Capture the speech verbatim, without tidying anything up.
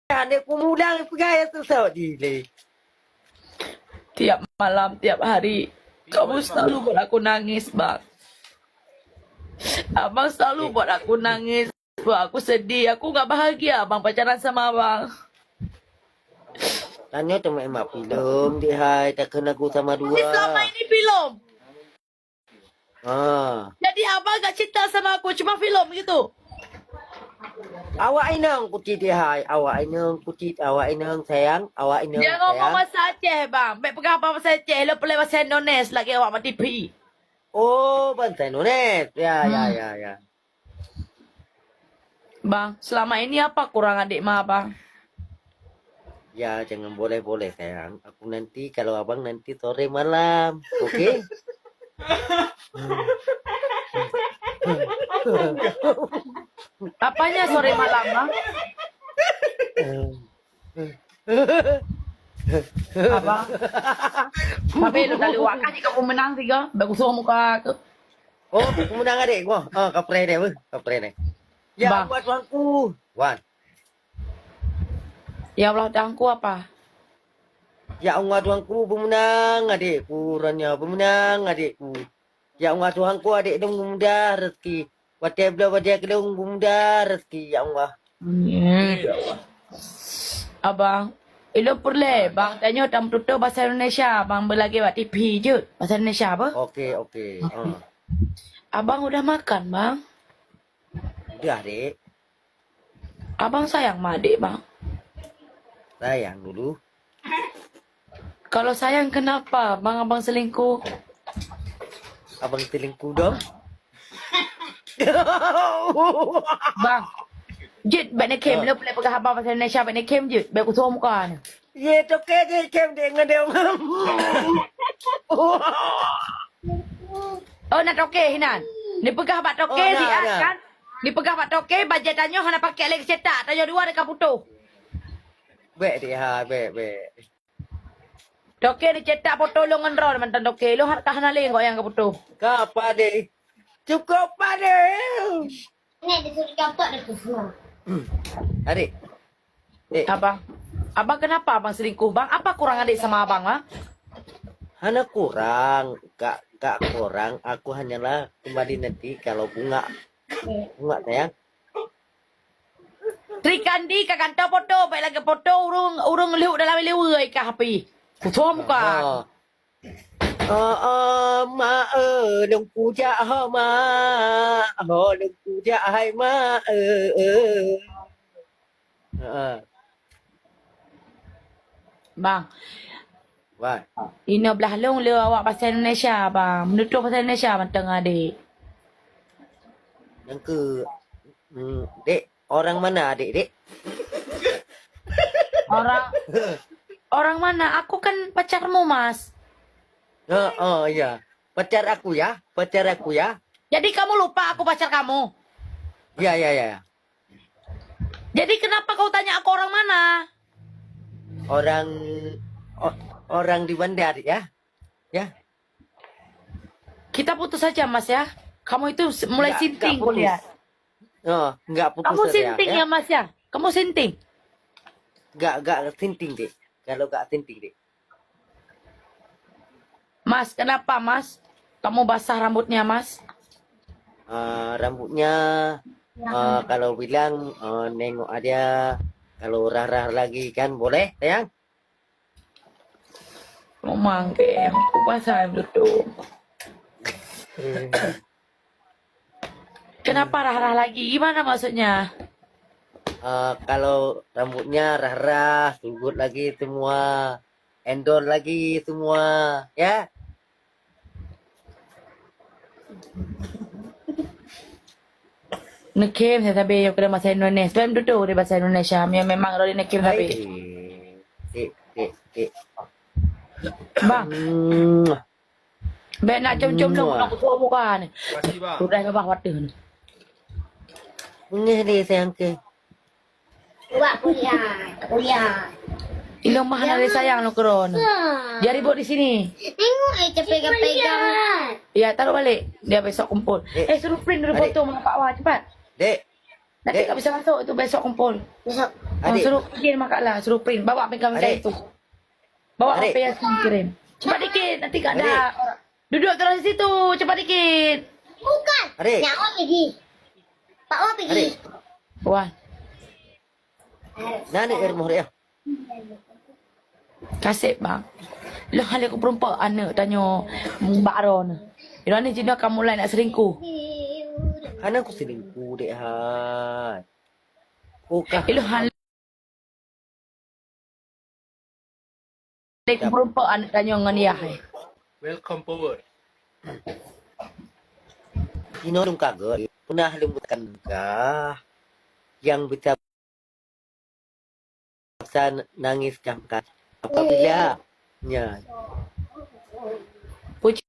Aneuk peumuda peugah ya susah dilèe. Tiap malam, tiap hari, kamu selalu buat aku nangis, Bang. Abang selalu buat aku nangis, buat aku sedih. Aku nggak bahagia, Bang, pacaran sama Abang. Tanyoe teuma mak filem, dek hai, takheun lagu sama dua. Jadi selama ini filem. Ha. Jadi abang gak cinta sama aku, cuma filem gitu. Awak inong kutit hai, awak inong kutit, awak inong sayang, awak inong Dia ngomong sayang. Bahasa Aceh, Bang. Bèk peugah apa bahasa Aceh, lo pulai bahasa Indonesia lagi awak mat T V. Oh, bahasa Indonesia. Ya, ya, hmm. Ya, ya. Bang, selama ini apa kurang adik ma, Bang? Ya, jangan boleh-boleh, sayang. Aku nanti, kalau abang nanti sore malam, oke? Apanya sore malam, Bang? Apa? Tapi lu tadi wakah jika aku menang tiga, bagus semua muka aku. Oh, pemenang adik gua. Ah, kapreh deh, weh. Kapreh deh. Ya Allah Tuhanku. Wan. Ya Allah Tuhanku apa? Ya Allah Tuhanku, pemenang adikku, ranya pemenang adikku. Ya Allah Tuhanku, adik dong mudah rezeki. Watèe bloe bajèe keudong mudah rezeki, ya Allah. Amin. Abang, ilôn peureulèe, bang, tanyoe tameututoe bahasa Indonesia, bang, beulagèe bak T V jeuet. Bahasa Indonesia apa? Oke, oke. Ah. Abang udah makan, bang? Udah, Dek. Abang sayang ma adek, bang? Sayang dulu. Kalau sayang, kenapa bang abang selingkuh? Abang selingkuh dong. Bang, jeuet bak nekem, lo boleh peugah haba bahasa Indonesia bak nekem jeuet, bak kusuh muka ni. Ye, toke je kem dek ngon dek. Oh, na toke hinan. Ni peugah bak toke. Oh, na, siat na. Kan? Ni peugah bak toke, bajèe tanyoe hana pakai lagi cetak, tanyoe dua deka putoh. Bek dia, bek, bek. Toke ni cetak foto lo ngon droe mantan toke. Lo hana, hana lé kok nyang ka putoh. Ka apa deh? Cukup apa deh? Nek disuruh contoh dah tu semua. Adik. Dek. Abang. Abang kenapa abang selingkuh, bang? Apa kurang adik sama abang, bang? Hana kurang, kak, kak kurang. Aku hanyalah kembali nanti kalau bunga, bunga sayang. Sri Kandi ka gantoe foto, baik lagi foto urung, urung lheuh dalam lewe ka api. Kusuh muka. Oh. Oh, oh, ma, eh, lôn kujak ho, ma. Ho, lôn kujak hai, ma, eh, eh. Heeh. Bang. Wan. Inoe blah lôn le awak bahasa Indonesia, bang. Menutup bahasa Indonesia mantong adik. Yang ke, mm, dek, orang mana adik, dek? Orang, orang mana? Aku kan pacarmu, Mas. Oh, oh, iya. Pacar aku ya, pacar aku ya. Jadi kamu lupa aku pacar kamu? Ya, ya, ya. Jadi kenapa kau tanya aku orang mana? Orang, o-, orang di bandar ya. Ya. Kita putus saja, Mas, ya. Kamu itu se-, mulai sinting kulihat. Oh, enggak putus. Kamu sinting ya, Mas, ya? Kamu sinting? Enggak, enggak sinting, Dek. Kalau enggak sinting, Dek. Mas, kenapa, Mas? Kamu basah rambutnya, Mas? Ah, rambutnya, ah, kalau bilang, ah, nengok aja, kalau rah-rah lagi kan boleh, sayang? Memang ke, aku basah betul. Kenapa rah-rah lagi? Gimana maksudnya? Ah, kalau rambutnya rah-rah, sugut lagi semua, endor lagi semua, ya? Nekem saya sabe yang kena bahasa Indonesia. Sebab duduk di bahasa Indonesia. Yang memang orang nekem sabe. Eh, eh, eh, eh. Bang. Hmm. Bèk nak com-com dong, nak kusuh muka ni. Makasih, bang. Udah ke bawah wadah ni. Ngeh deh sayang ke. Buat kuliah, kuliah. Ilong mah hana lé sayang lo keron. Dia ribut di sini. Tengok eh, terpegang-pegang. Ya, taruh balik. Dia besok kumpul. Eh, suruh print dulu foto mana Pak Wah, cepat. Dek. Nanti tak bisa masuk itu besok kumpul. Besok. Ah, suruh print mak Kak Lah, suruh print. Bawa pengkam saya itu. Bawa apa yang kirim. Cepat dikit, nanti gak ada orang. Duduk terus di situ, cepat dikit. Bukan. Adik. Nyawa pergi. Pak Wa pergi. Adik. Wah. Nani air muhri ya? Kasih bang. Loh, hal aku perempuan anak tanya Mbak Ron. Ira ni Cina kamu lain nak selingkuh. Hana aku selingkuh dek hai. Kukah. Ilu hal. Dek aku perempuan anak tanya ngan dia hai. Welcome forward. Ino dong kaget. Pernah lembutkan gah yang bisa Sa nangis kah makan? Apabila nya. Puji